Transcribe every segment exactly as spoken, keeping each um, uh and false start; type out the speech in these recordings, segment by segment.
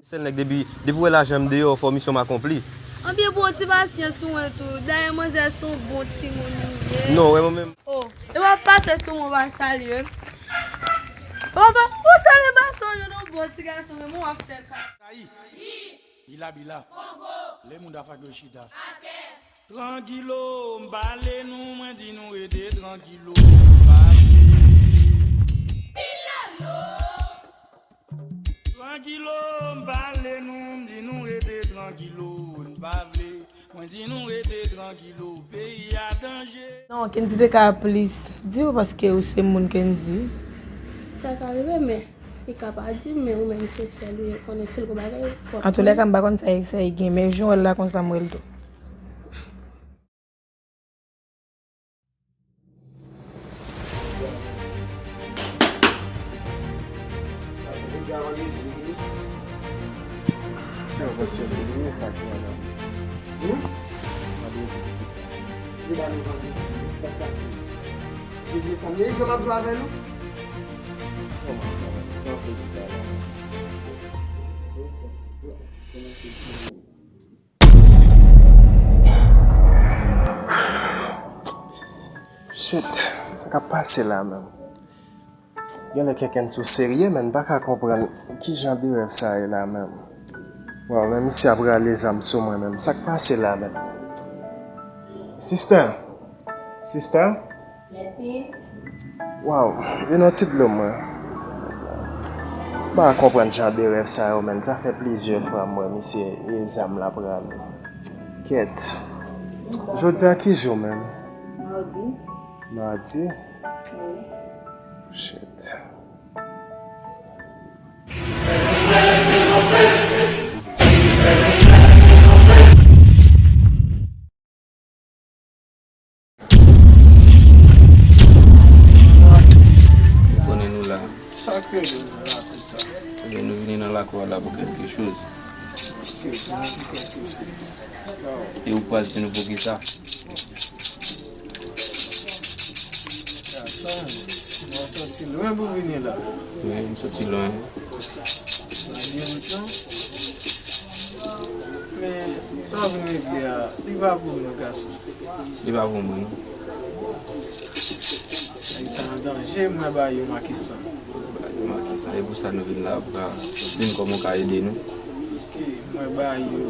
Sèl nèg depi, depi w wè lajan m deyò, fò misyon m akonpli. Anbyen, pran ti pasyans pou mwen tou. Dayè, manzè se yon bon timoun li ye. Non, wè mwen menm. Oh, e w ap pase sou mwen, w pa salye. Ou pa, ou salye baton, yon bon ti gason, men mwen w ap fè ka. Bila, bila. Kongo. Le moun da fak yo chita. Atè. Trankilo, m pale nou, mwen di nou rete trankilo, m pale. Pilalo. Trankilo, m pale nou, m di nou rete trankilo, n pa vle. Mwen di nou rete trankilo, peyi a danje. Non, Kendy te ka plis di w paske ou se moun Kendy. Sa ka rive, men li ka pa di m, men ou menm se sèl ou ye konnen si l gon bagay. Antoulèka, m pa konn sa, sa e gen, men jan w wè l la konsa, m wè l tou. Sa yo konn sèvi li, men sa ki la. Hmm? Vandredi pou ki sa? Li ba nou vandredi, sa k pase? Li vle sa, men jwe m ap jwe avè nou? Kòman sa? Sa w vle di pa la? Kòman se di? Shit, sa k ap pase la menm? Genlè Kenkenn sou serye, men m pa ka konprann ki jan de rèv sa ye la menm. Waw, men misye ap rale zam sou mwen menm. Sa k pase la menm? Sista? Sista? Mèsi. Waw, vin yon ti dlo mwen. M pa konprann jan de rèv sa yo, menn. Sa fè plizyè fwa m wè misye e zam l ap rale. Kèt. Jodi a ki jou menm? Madi. Madi? Wi. Shit. Ou konnen nou la. Sa k rele nou nan lakou sa? Ebyen, nou vini nan lakou a la pou kèlke choz. Ok, pou nou di kèlke choz. E ou pral di nou poukisa? Gason, nou soti lwen pou vini la. Wi, m soti lwen. Malgre wout lan. Men, sa w vin regle a, li pa pou nou, gason. Li pa pou mwen, non. Nèg sa an danje, m wè ba yo makisan. Ba yo makisan, e pou sa nou vin la, pou ka vin kòman w ka ede nou. Ok, m wè ba yo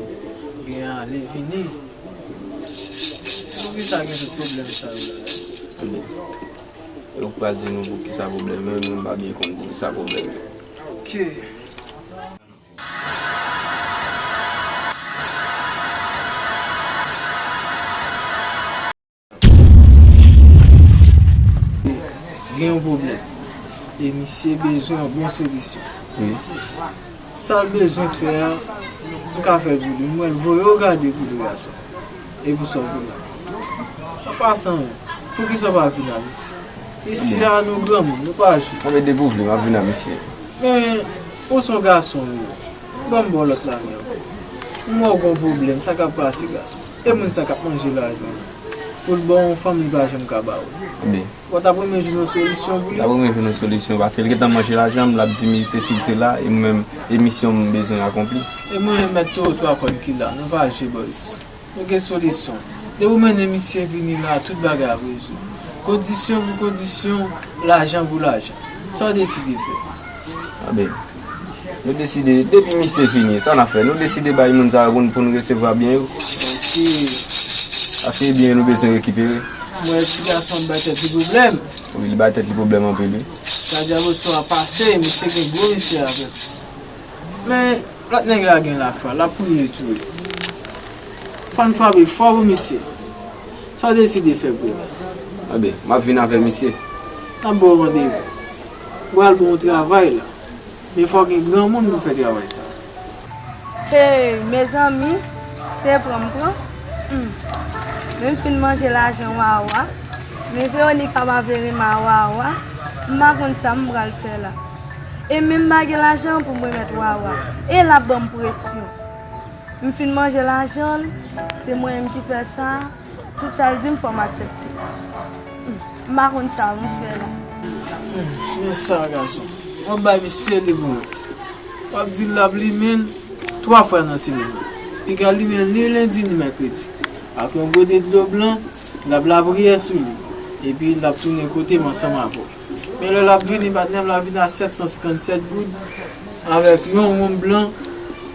gen ale vini. Poukisa gen tout pwoblèm sa yo la? Tande. Ou pral di nou poukisa pwoblèm yo, nou pa byen konn poukisa pwoblèm yo. Ok. Gen yon pwoblèm. E misye bezwen yon bon solisyon. Wi. Sa l bezwen fè a, m ka fè pou li. M wè l voye w gade pou li, gason. E pou sa w vin la. An pasan, poukisa w pa vin a misye? Isi a, nou granmoun, nou pa jwe. Anben, depi w vle, m ap vin a misye. Men, ou se yon gason, wi. Ban m ba w lòt la men. M wè w gen yon pwoblèm, sa k ap pase, gason? E moun sa k ap manje lajan pou l ba w yon fanm li pa janm ka ba w. Anben. Ou t ap renmen jwenn yon solisyon pou li? L ap renmen jwenn yon solisyon, paske l gentan manje lajan m, l ap di m sesi l sela, e mwen menm, e misyon m bezwen akonpli. E mwen menm, mèt towo twa kòn ki la, nou pa jwe, boys. Nou gen solisyon. Depi w mennen misye vini la, tout bagay ap rezoud. Kondisyon pou kondisyon, lajan pou lajan. Sa w deside fè? Anben, nou deside, depi misye vini, sa n ap fè? Nou deside bay moun sa yo pou n, pou n resevwa byen yo. Ok. Paske byen yo nou bezwen rekipere. Mwen, ti gason bay tèt li pwoblèm. Wi, li bay tèt li pwoblèm anpil, wi. Sa di a oswa pase, misye gen gwo misye avè l. Men, lòt nèg la gen lafwa, l ap priye tou, wi. Fò n frape fò pou misye. Sa w deside fè pou li? Anben, m ap vin avè misye. N ap ba w randevou. M pral ba w yon travay la. Men fò gen granmoun pou fè travay sa. Hey, mezanmi, se pran m pran. Hmm. Men m fin manje lajan Wawa. Men Veronica pa vle renmen a Wawa. M pa konn sa m pral fè la. E menm m pa gen lajan pou m remèt Wawa. E l ap ban m presyon. M fin manje lajan l, se mwen menm ki fè sa. Tout sa l di m fò m aksepte. M pa konn sa m fè la. Men sa gason, w ap bay misye li pou mwen. W ap di l l ap limen l twa fwa nan semèn nan. Piga limen l ni lendi ni mèkredi. Ak yon gode dlo blan, l ap lapriyè sou li. Epi l ap tounen kote m ansanm avè w. Men lè l ap vini, patnè m, l ap vini a sèt san senkannsèt goud, avèk yon wonm blan,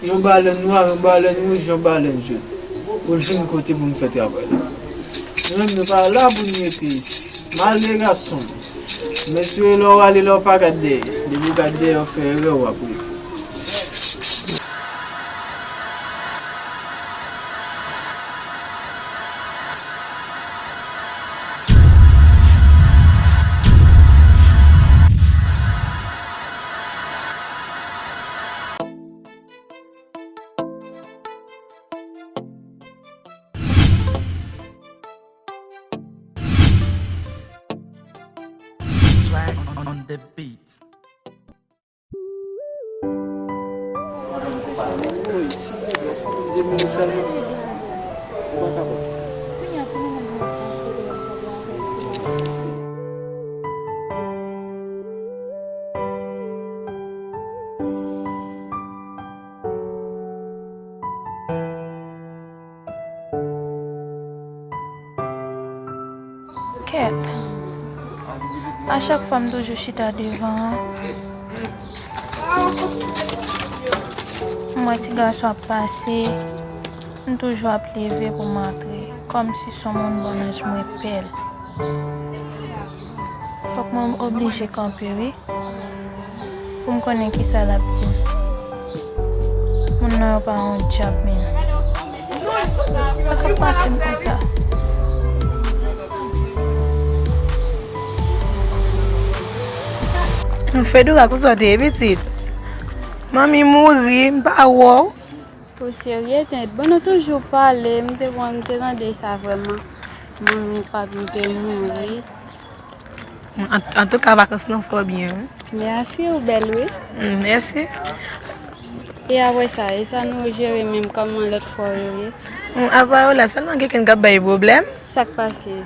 yon balèn nwa, yon balèn wouj, yon balèn jòn. Pou l vin kote pou m fè travay la. Nou menm, nou pa la pou n rete isit. M ale gason m. Men swiv lè w ale, lè w pa gad dèyè. Depi w gad dèyè, w fè erè, w ap regle. Swag on the beat. Woy, silvouplè, de minit sèlman. Ou pa kapab. Kèt. A chak fwa m toujou chita devan an. M wè ti gason ap pase, m toujou ap leve pou m antre, kòmsi s on moun bònanj mwen pè l. Fòk mwen oblije kanpe wi, pou m konnen kisa l ap di m. Moun nan yo pa yon djab menm. Sa k ap pase m konsa? Fedora, kote w te ye pitit? Manmi mouri, m pa wè w. Ou serye, tèt? Bon, nou toujou pale, m te bon, m te tande sa vrèman. Manmi w pa t, m te mouri. An, antouka, vakans lan fè w byen, wi. Mèsi, ou bèl, wi. Mm, mèsi. E apre sa, e sa nou jere menm kòman lòt fwa yo ye? Mm, apa yo la, sèlman gen kenn k ap bay pwoblèm. Sa k pase?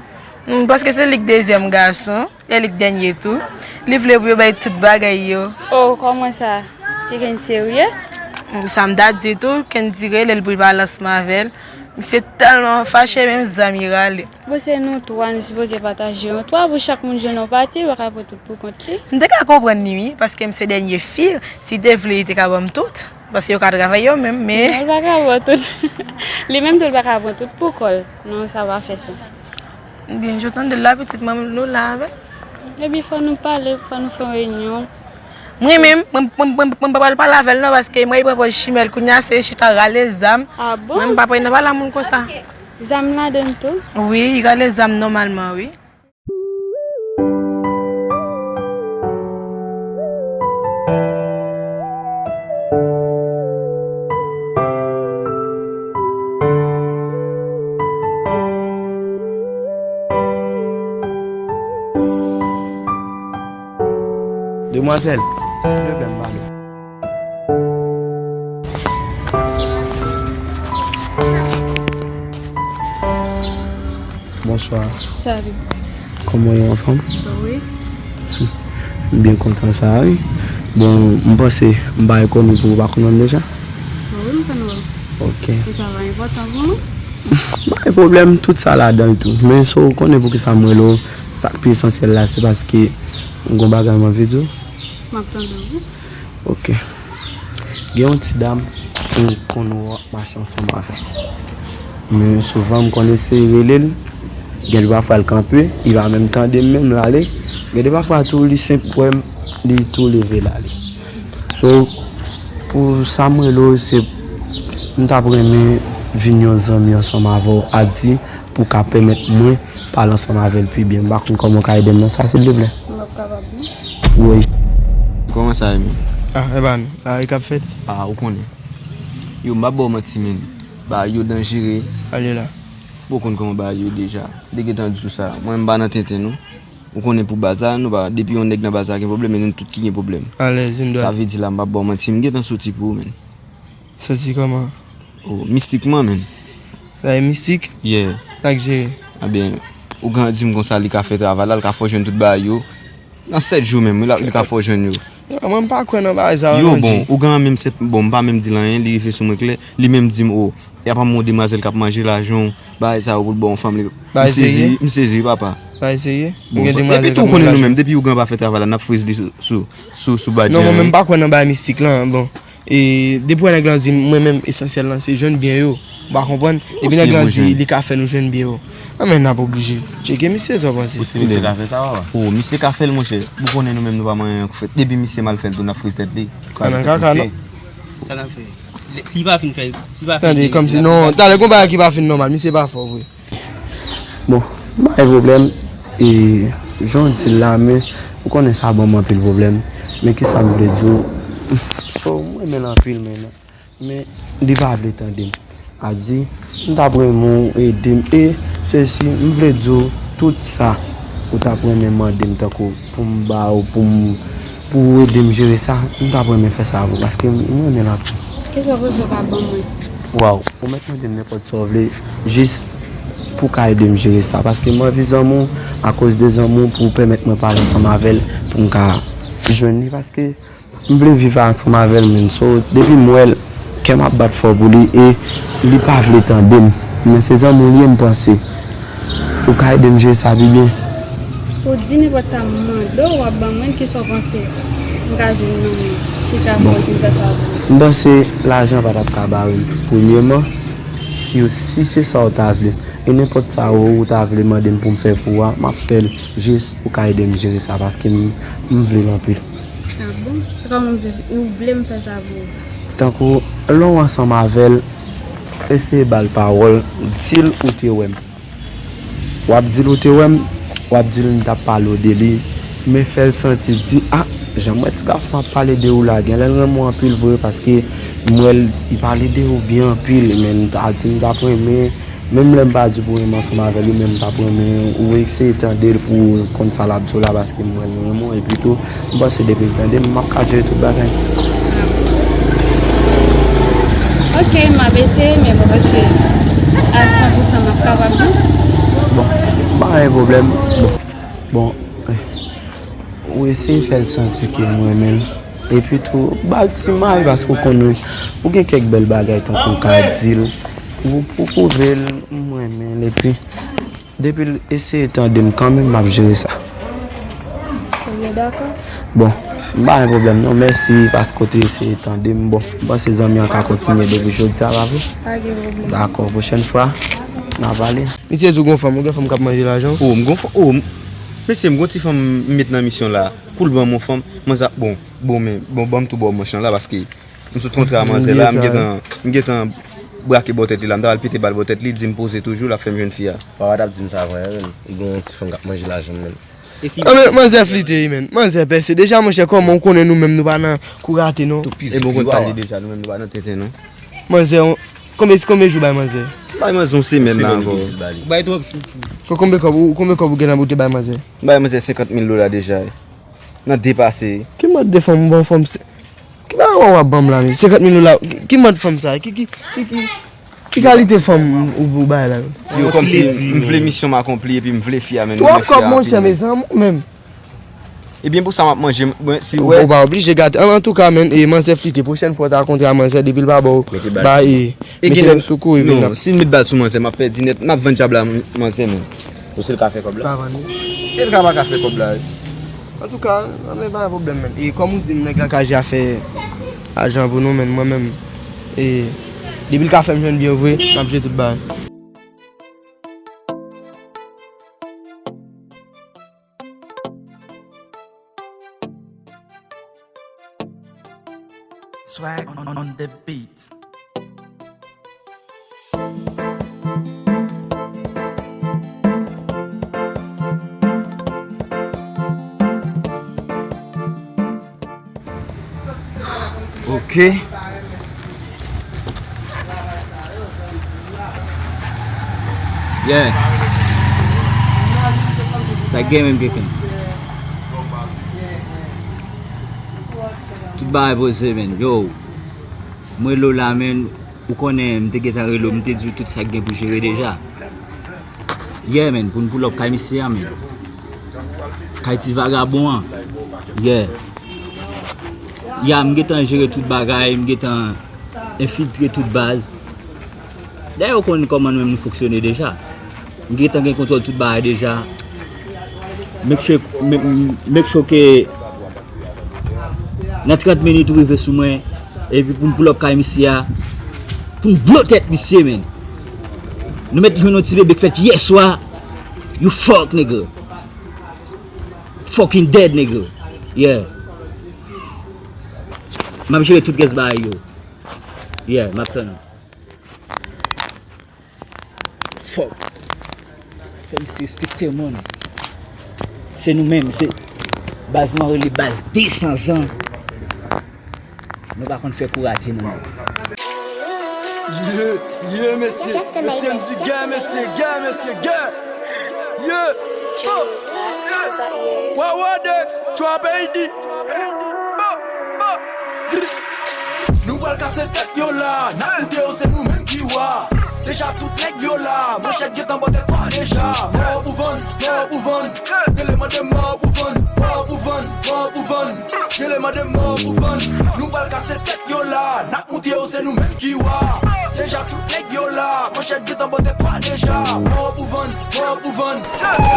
Mm, paske se li k dezyèm gason, e li k dènye tou. Li vle pou yo bay tout bagay yo. Oh, kòman sa? Te gen serye? Mm, sa m ta di tou, kenn di rele l pou l pale ansanm avè l. Misye tèlman fache, menm zam li rale. Bon, se nou twa, nou sipoze pataje yon twa pou chak moun jwenn yon pati, li pa ka pran tout pou kont li. M te ka konprann li, wi, paske m se dènye fi, si te vle, li te ka ban m tout, paske yo ka travay yo menm, men. Non, li pa ka pran tout. Li menm tou, li pa ka pran tout pou kò l. Non, sa pa fè sans. Byen, je tande la, pitit, mwen, nou la avè l. Ebyen, fò nou pale, fò nou fè yon reyinyon. Mwen menm, mwen, mwen, mwen, mwen pa pral pale avè l non, paske mwen pran pòz chimè l kounye a, se chita rale zam. Ah bon? Mwen, m pa pran nan pale a moun konsa. Zam ladann tou? Wi, li rale zam nòmalman, wi. Demwazèl, silvouplè, m pale w. Bonswa. Salut. Kòman w ye, anfòm? Wi. M byen kontan sa, wi. Bon, m panse m pa rekònèt ou, ou pa konn mwen deja? Wi, m konn ou. Ok. E sa pa enpòtan pou mwen? Pa gen pwoblèm, tout sa ladan l tou. Men so, ou konnen poukisa m rele w, sa k pi esansyèl la, se paske m gen yon bagay m anvi di w. M ap tande w. Ok. Gen yon ti dam, m konn wè w ap mache ansanm avè l. Men souvan m konn eseye rele l, gen de pafwa l kanpe, li pa menm tande m menm l ale. Gen de pafwa tou li senp wè m, li tou leve l ale. So, pou sa m rele w, se m t ap renmen vin yon zanmi ansanm avè w, a di pou w ka pèmèt mwen pale ansanm avè l pi byen. M pa konn kòman w ka ede m nan sa, silvouplè. M p ap kapab, non. Woy. Kòman sa ye menm? Ah, e pa nou. Bagay k ap fèt. Ah, ou konnen. Yo, m p ap ba w manti, menn. Bagay yo danjere. Ale la. Bon, ou konn kòman bagay yo deja. M te gentan di w sa. Mwen, m pa nan tenten, non. Ou konnen pou baz la, nou pa, depi yon nèg nan baz la gen pwoblèm, e nou tout ki gen pwoblèm. Alèz, vin dwat. Sa vle di la, m p ap ba w manti, m gentan soti pou ou, menn. Soti kòman? Oh, mistikman, menn. Sa e mistik? Yeah. Sa k jere? Ebyen, ougan di m konsa, li ka fè travay la, li ka fè w jwenn tout bagay yo. Nan sèt jou menm, wi, la, li ka fè w jwenn yo. Yo, mwen, m pa kwè nan bagay sa yo, non, bon, G. Ougan an menm, se, bon, m pa menm di l anyen, li rive sou mwen klè, li menm di m, oh, y ap ban m yon demwazèl k ap manje lajan w, bagay sa yo pou l ba w yon fanm, li, m sezi, m sezi, wi, papa. Bagay serye? Bon, epi tou, ou konnen nou menm, depi ougan pa fè travay la, n ap friz li sou, sou, sou, sou badjè. Non, mwen menm, m pa kwè nan bagay mistik lan, bon. E depi w wè nèg lan di, mwen menm, esansyèl lan, se jwenn byen yo. Ou pa konprann? Epi nèg lan di, li ka fè nou jwenn byen yo. Nan men n ap oblije tcheke misye, sa w panse? Misye ka fè sa, papa? Oh, misye ka fè l, monchè. Ou konnen nou menm, nou pa manyen anyen k fèt. Depi misye mal fè l tou, n ap friz tèt li. Nan kaka, non? Sa n ap fè? Si l pa fin fè, si l pa fin fè. Tande, kòmsi, non, talè gon bagay ki pa fin nòmal, misye pa fò vre. Bon, m pa gen pwoblèm, e, jan w di l la, men ou konnen sa ban m anpil pwoblèm. Men kisa m vle di w? Oh, m renmen l anpil, men, men li pa vle tande m. A di, m t ap renmen w ede m, e sesi, m vle di w tout sa ou t ap renmen mande m tankou pou m ba w, pou m, pou w ede m jere sa, m t ap renmen fè sa avè w, paske m, m renmen l anpil. Kisa w panse w ka ban mwen? Waw, ou mèt mande m nenpòt sa w vle, jis pou w ka ede m jere sa, paske m anvi zanmi w, akoz de zanmi w, pou w pèmèt mwen pale ansanm avè l, pou m ka jwenn li, paske m vle viv ansanm avè l, menn. So, depi m wè l, kè m ap bat fò pou li, e li pa vle tande m. Men se zanmi w li ye, m panse ou ka ede m jere sa pi byen. Ou di nenpòt sa m mande w, w ap ban mwen l, kisa w panse m ka jwenn nan men ki ka fè w di m fè sa pou ou? M panse lajan pa t ap ka bare m, premyèman, si, si se sa w ta vle. E nenpòt sa ou, ou ta vle mande m pou m fè pou ou a, m ap fè l jis pou w ka ede m jere sa, paske m, m vle l anpil. Ah bon? E kòman ou vle, ou vle m fè sa pou ou? Tankou, lè w ansanm avè l, eseye ba l pawòl, di l ou te wè m. W ap di l ou te wè m, w ap di l m t ap pale w de li, men fè l santi, di, ah, jan m wè ti gason ap pale de ou la, genlè l renmen w anpil vre, paske m wè l, li pale de ou byen anpil, men m ta di m t ap renmen, menm lè m pa di pou w renmen ansanm avè l, ou menm m t ap renmen ou eseye tande l pou w konn sa l ap di w la, paske m wè l renmen w, epi tou, m panse depi l tande m, m ap ka jere tout bagay. Ok, m ap eseye, men bon, paske a san pou san m ap kapab, non? Bon, pa gen pwoblèm. Bon, bon, eh, ou eseye fè l santi ke m renmen l. Epi tou, ba l ti may, paske ou konn, ou gen kèk bèl bagay tankou w ka di l. Ou, ou pwouve l, m renmen l, epi depi l eseye tande m kanmenm, m ap jere sa. Ebyen, dakò. Bon, m pa gen pwoblèm non, mèsi paske w te eseye tande m. Bon, m panse zanmi an ka kontinye depi jodi a, pa vre? Pa gen pwoblèm. Dakò, pwochèn fwa, n a pale. Misye di w gon fanm, ou gen fanm k ap manje lajan w? Oh, m gon fanm, oh, m, mesye, m gon ti fanm m met nan misyon la, pou l ban m yon fanm, manzè, bon, bon, men, bon, ban m tou ba w manch lan la, paske m sot kontre a manzè la, m gentan, m gentan brake bò tèt li la, m ta pral pete bal bò tèt li, di m poze toujou, l ap fè m jwenn fi a. Papa t ap di m sa vrè, wi, menn. Li gen yon ti fanm k ap manje lajan m, menn. E si... Ah, men, manzè flite, wi, menn. Manzè pèse. Deja, monchè, kòman ou konnen nou menm, nou pa nan kou rate, non? E bon, konn sa l ye deja, nou menm, nou pa nan tenten, non. Manzè, on, konbyen, konbyen jou bay manzè? Bay manzè yon semèn la ankò. Ou bay twòp jou tou. Ko-, konbyen kòb, ou, konbyen kòb ou gentan boute bay manzè? M bay manzè senkant mil dola deja, wi. Nan de pase. Ki mòd de fanm, bon fanm, se, ki bagay w ap ban m la, men? Senkant mil dola, ki, ki mòd fanm sa? Ki, ki, ki, ki, ki kalite fanm ou, ou bay la, men? Yo, kòmsi m vle misyon m akonpli, epi m vle fi a, men m renmen fi a anpil, men. Twòp kòb, monchè, mezanmi, ou menm. Ebyen, pou sa m ap manje, mwen, si w wè. Ou pa oblije gate. An, antouka, men, e, manzè flite, pwochèn fwa w ta kontre a manzè, depi l pa ba w, ba, e, mete l sou kou, epi n ap... Non, si m met bal sou manzè, m ap pèdi nèt, m ap vann djab la, manzè, men. Ou si l ka fè kòb la? Pa vann li. E l ka pa ka fè kòb la, wi. Antouka, anben, pa gen pwoblèm, menn. E kòm ou di m, nèg la ka jere afè lajan pou nou, menn, mwen menm, e depi l ka fè m jwenn byen vre, m ap jere tout bagay. Swag on, on the beat. Ok. Yeah. Sa gen menm keken. Tout bagay poze, men. Yo. Mwen lo la, men. Ou konnen, m te gentan rele w, m te di w tout sa k gen pou jere deja. Yeah, men. Pou n pull up kay misye a, men. Kay ti vagabon an. Yeah. Ya, m gentan jere tout bagay, m gentan enfiltre tout baz. Dayè, ou konn kòman nou menm nou fonksyone deja. M gentan gen kontwòl tout bagay deja. Make sure, make, make sure ke nan trant minit ou rive sou mwen. Epi pou n pull up kay misye a. Pou n blo tèt misye, men. Nou mèt jwenn yon ti bebe k fèt yèswa. You fuck, nigga. Fucking dead, nigga. Yeah. M ap jere tout rès bagay yo. Yeah, m ap tann nou. Fuck. Fè misye respekte moun. Se nou menm, se baz nou an rele baz de san zan. Nou pa konn fè kou rate non, non. Yeah, yeah, mesye. Mesye, m di gè, mesye, gè, mesye, gè. Yeah. Oh. Wa, wa, Dex, Trap A D. Nou pral kase tèt yo la, n ap monte yo, se nou menm ki wa. Deja tout nèg yo la, manchèt gentan bò tèt pa deja. Mò pou vann, mò pou vann. Rele mande mò pou vann, mò pou vann, mò pou vann. Rele mande mò pou vann. Nou pral kase tèt yo la, n ap monte yo, se nou menm ki wa. Deja tout nèg yo la, manchèt gentan bò tèt pa deja. Mò pou vann, mò pou vann.